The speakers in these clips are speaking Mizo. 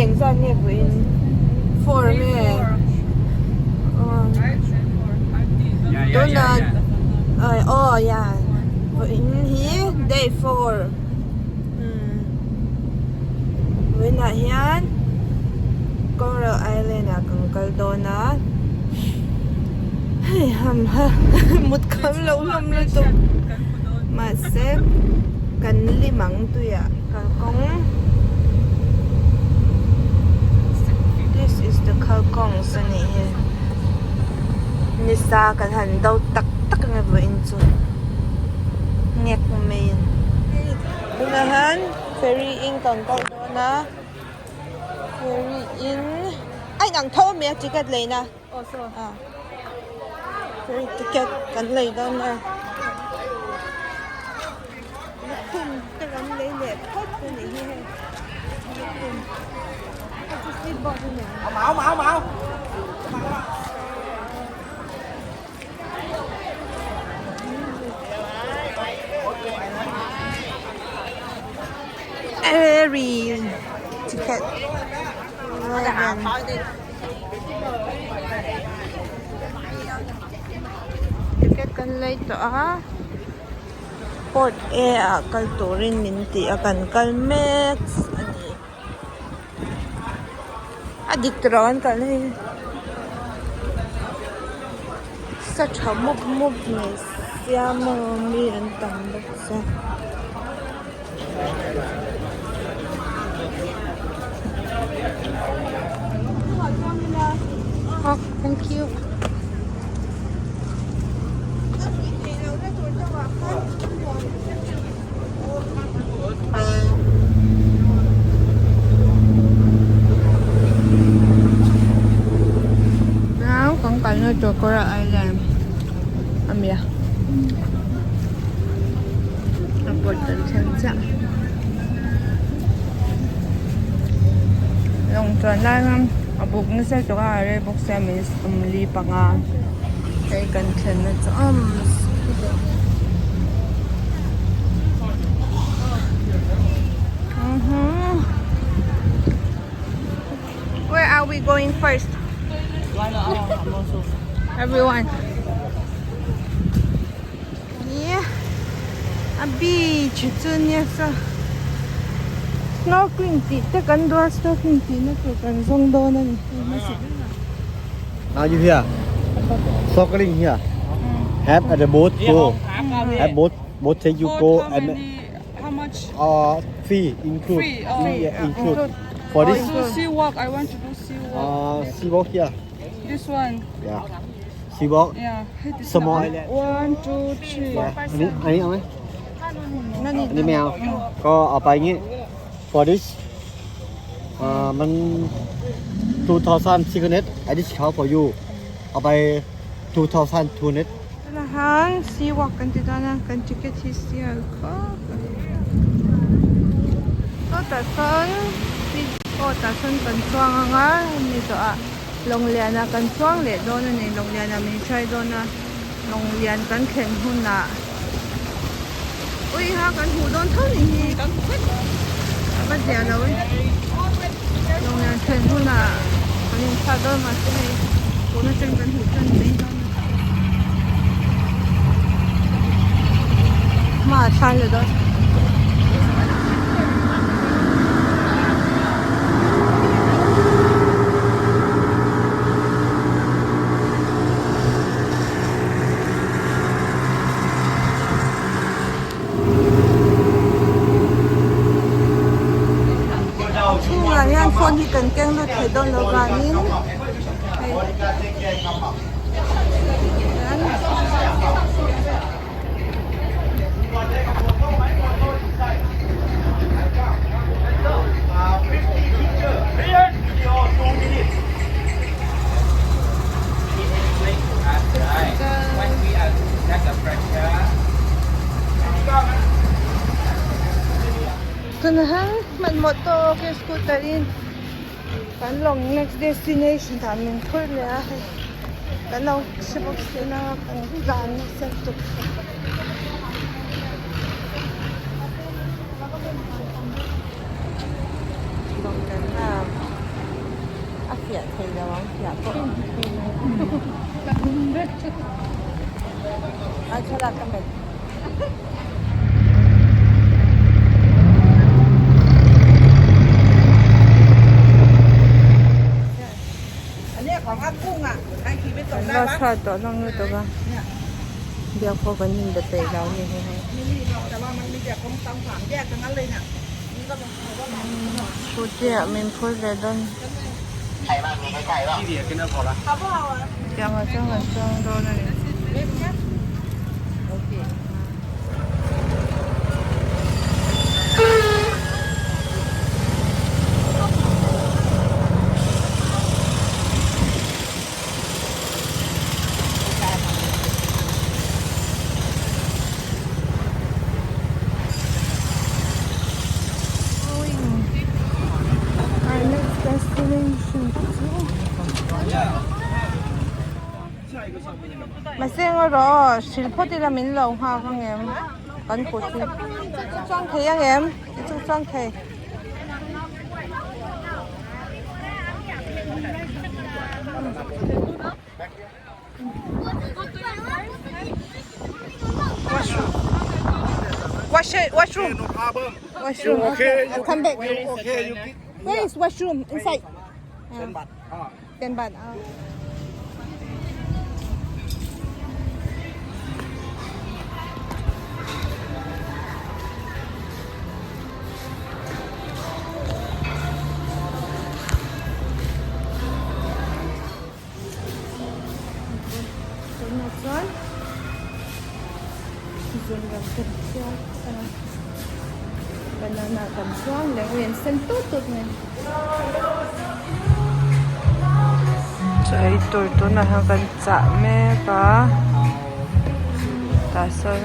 engzat nge vawiin four nge tunah aw ya vawiin hi day four vawiinah hian coral island ah kan kal dawn a hei ham ha mut kham loh hlawm lutuk mahse kan lim ang tuiah kalkawng this is the kalkawng a nih hi nisa kan han do tak tak ang e vawiin chu ngek maiin tunah hian ferry in kan kal dawn a ferry in a inang tho a mi a ticket leina ferry ticket kan lei dawn a lukhum te kan lei leh phawt a nih hi hei lukhum hei chu speed boat a ni ang. Ferry ticket ticket kan lei tawh a port A ah kal turin min ti a kan kal mek a ni a dik tawh an kalna hi sa tha mup mup mai sia maw mi an tam bawk sia. Oh, thank you. Now kan kalna tur Coral Island a mi a a pawt kan thleng chiah lawng chuan lai khan a buk nasa tawh a a rei bawk sia minutes 45 hei kan thlenna chu awm. Where are we going first? Everyone. Yeah. A beach chu nia saw. Snorkeling tih te kan duh a snorkeling tih na tur kan zawng dawn a ni. Now you here. Snorkeling here. Have at the boat go. Have boat boat take you go and How much? Free include. Free, oh. Yeah, include. For this Do sea walk. I want to do sea walk. Sea walk here. This one. Yeah. Sea walk. Yeah. Hey, this Small one. island. One, two, three. Yeah. อันนี้อันนี้เอาไหมอันนี้ไม่เอา ก็เอาไปงี้ for this อ่ามัน2,600 I discount for you เอาไป2,200 Tunah sea walk kan ti dawn a kan ticket hi sial khawp a ni. Sawtah sawn speed boat ah sawn kan chuang ang a hemi zawhah lawng lianah kan chuang leh dawn a ni lawng lianah min hruai dawn a lawng lian kan thlen hunah ui ha kan hmuh dawn tho ni hi a va zia lo e lawng lian thlen hunah kan inchhuah dawn mahse hei tun atang kan hmuh chuan mai dawn a. Hmaah thlan leh dawn. Chhungah hian phone hi kan keng lut thei dawn lo vangin hei Tunah hian hmanhmawh tawk e scooter in kan lawng next destination ah min phur leh a hei kan lo hre bawk si na kan tlan nasa lutuk. Lawng kan nghak. fiah thei lo ang fiah pawh a thlalak ka hmet. Kan chhuat tawh hlawm lutuk a biak pawh kan inbe peih lo a ni hi hei. Scooty ah min phur ve dawn. Tiang ah chuan kan chuang dawn a ni. Our next destination chu Mahse erawh aw hrilh phawt ila min lo nghak angem kan kut hi chuang thei angem chu chuang thei. Washroom. No problem. Washroom. Okay, I'll come back. Okay, you get Where is washroom? Inside. 10 baht. 10 baht. Tunah chuan zunram kan siam a banana kan chuang leh eng sen tut tut mai chaw ei tur tunah hian kan chah mek a tah sawn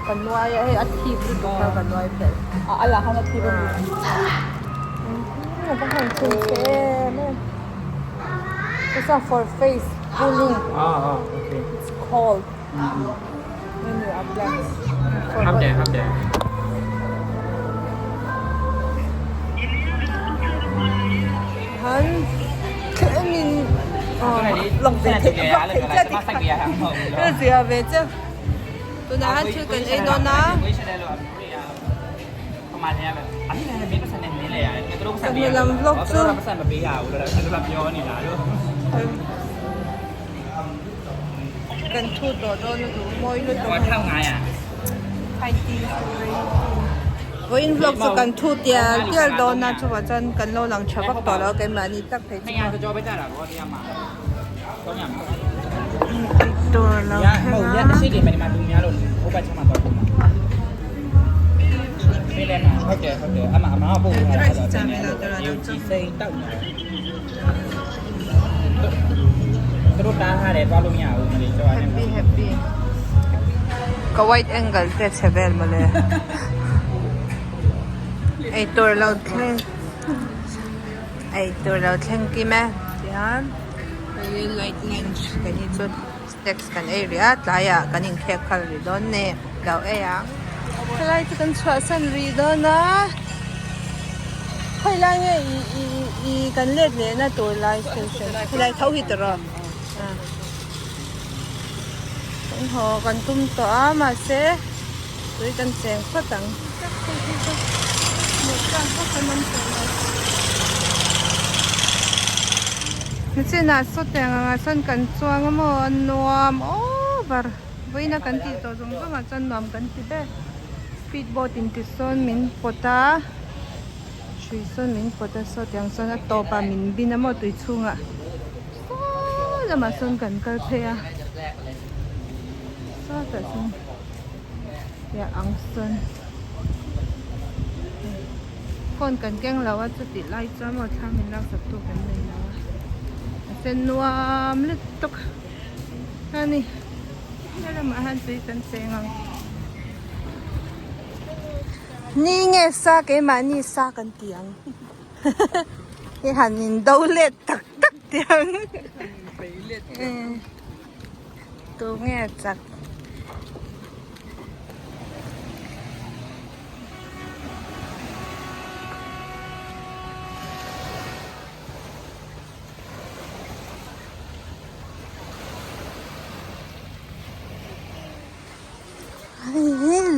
ka nuai a hei a thip lutuk a ka nuai phelh a lah khan a thip a ni. It's a for face cooling. Ah, ah, okay. It's cold. When you apply. For ห้ามแดด what? ห้ามแดด Han min lòng về thịt lòng thịt cho thì cái gì à về chứ tôi đã chưa cần ei đó na ประมาณนี้แบบอันนี้อะไรไม่ประสานนี้เลยอ่ะไม่ต้องประสานประสานแบบปีอ่ะเราเราย้อนนี่นะด้วย Kan thu tawh dawn a duh mawi lutuk ว่าเท่าไงอ่ะ Vawiin vlog chu kan thu tial tial dawn a chuvah chuan kan lo lang tha vak tawh lo keimahni tak phei ไม่ chu งานจะจอไปได้หรอเพราะว่าที่มาต้องอย่าง eitur lo thleng a. ชื่อเกมมันมาดูเนี้ยหล่นโอ้ไปช่างมาตอนผมไม่เล่นอ่ะเข้าใจเข้าใจอามาอามาปูยูจีเซ่တောက်နေသူတို့တားထားတယ်တွားလို့မရဘူးမလေးကျော်ရတယ် Happy happy ka wide angle te chhe vel mawle eitur lo thleng eitur lo thleng kim e tihian hei light lunch kan hi chu snacks kan ei rih a tlaiah kan inkhek khal rih dawn nge lo ei ang helai chu kan chhuahsan rih dawn a khawilai nge ih ih ih kan let leh na tur lai station helai tho hi tawh ah kan haw kan tum tawh a mahse tui kan cheng phawt ang. Nichinah sawtiang angah sawn kan chuang a maw a nuam over vawiina kan tih tawh zawng zawngah chuan nuam kan ti ber speed boat in ti sawn min pawt a hrui sawn min pawt a sawtiang sawn a tawpah min bin a maw tui chhungah saw lamah sawn kan kal phei a sawtah sawn piah ang sawn phone kan keng lo a chutih lai chuan maw thla min lak sak tu kan nei lo a a sen nuam lutuk a ni he lamah hian tui kan cheng ang ni nge sa keimahni sa kan ti ang hi han in do let tak tak tiang tunge chak.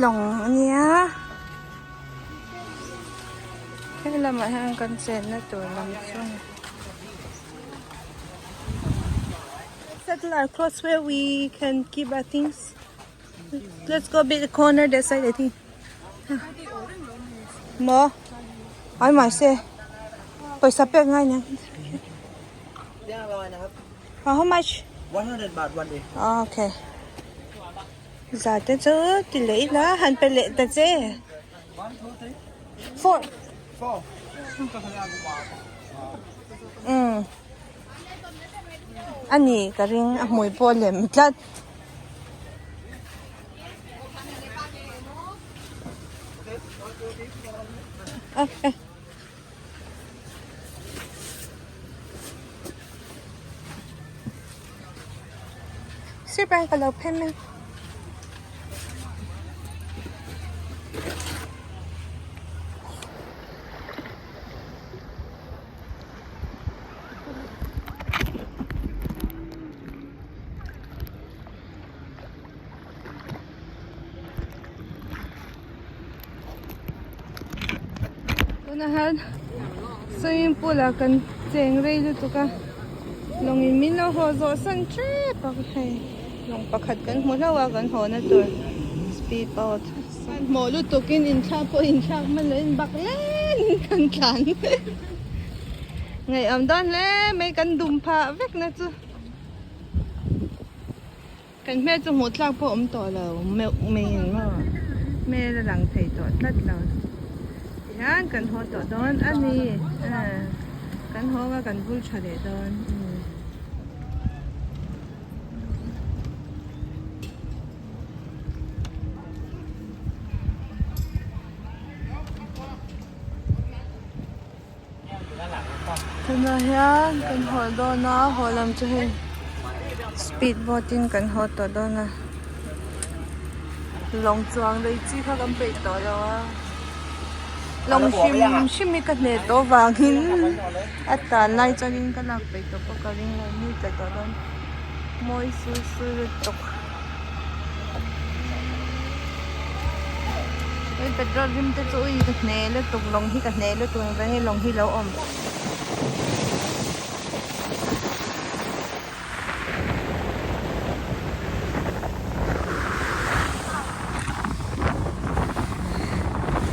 lawng a nia he lamah hian kan chenna tur lam chu a ni. Settle our clothes where we can keep our things. Let's go bit the corner that side I think. Maw? Ai mai se. Pawisa pek ngai nia. How much? 100 baht one day. Okay. Za te chu ti leh ila han pe leh ta che. 1 2 3 4. 4. Um. A ni ka ring a hmui pawh lem tlat. Okay. Sir parang ka lo phen mai. Tunah hian swimming pool ah kan cheng rei lutuk a lawng in min lo haw zawh san tep a hei lawng pakhat kan hmu hlauh a kan haw na tur speed boat hmanhmawh lutuk in inthlak pawh inthlak hman loh in bak leng in kan tlan ngaihawm dawn hle mai kan dum phah vek na chu. Kan hmel chu hmuh tlak pawh awm tawh lo meuh mai in maw hmel a lang thei tawh tlat lo tihian kan haw tawh dawn a ni kan haw anga kan bul tha leh dawn. Tunah hian kan haw dawn a haw lam chu hei speed boat in kan haw tawh dawn a lawng chuang lei chi kha kan peih tawh lo a lawng hrim hrim hi ka hneh tawh vangin a tan lai chuanin ka lak peih tawh pawh ka ring lo ni tla tawh dawn mawi sur sur lutuk. Ui petrol rim te chu ui ka hne lutuk lawng hi ka hne lutuk engvang nge lawng hi lo awm.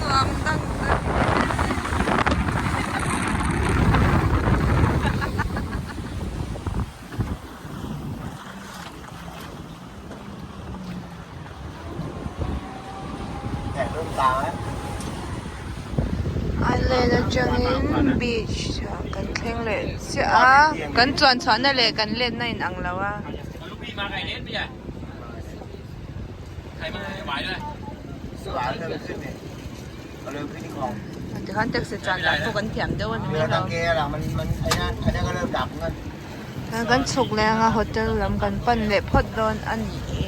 Nuam dang dang. Island atangin beach ah kan thleng leh chiah a kan chuan chhuahna leh kan letna in ang lo a. Tikhan taxi chuan dan pawh kan thiam deuh a ni mai lo. Kan chhuk leh anga hotel lam kan pan leh phawt dawn a ni e.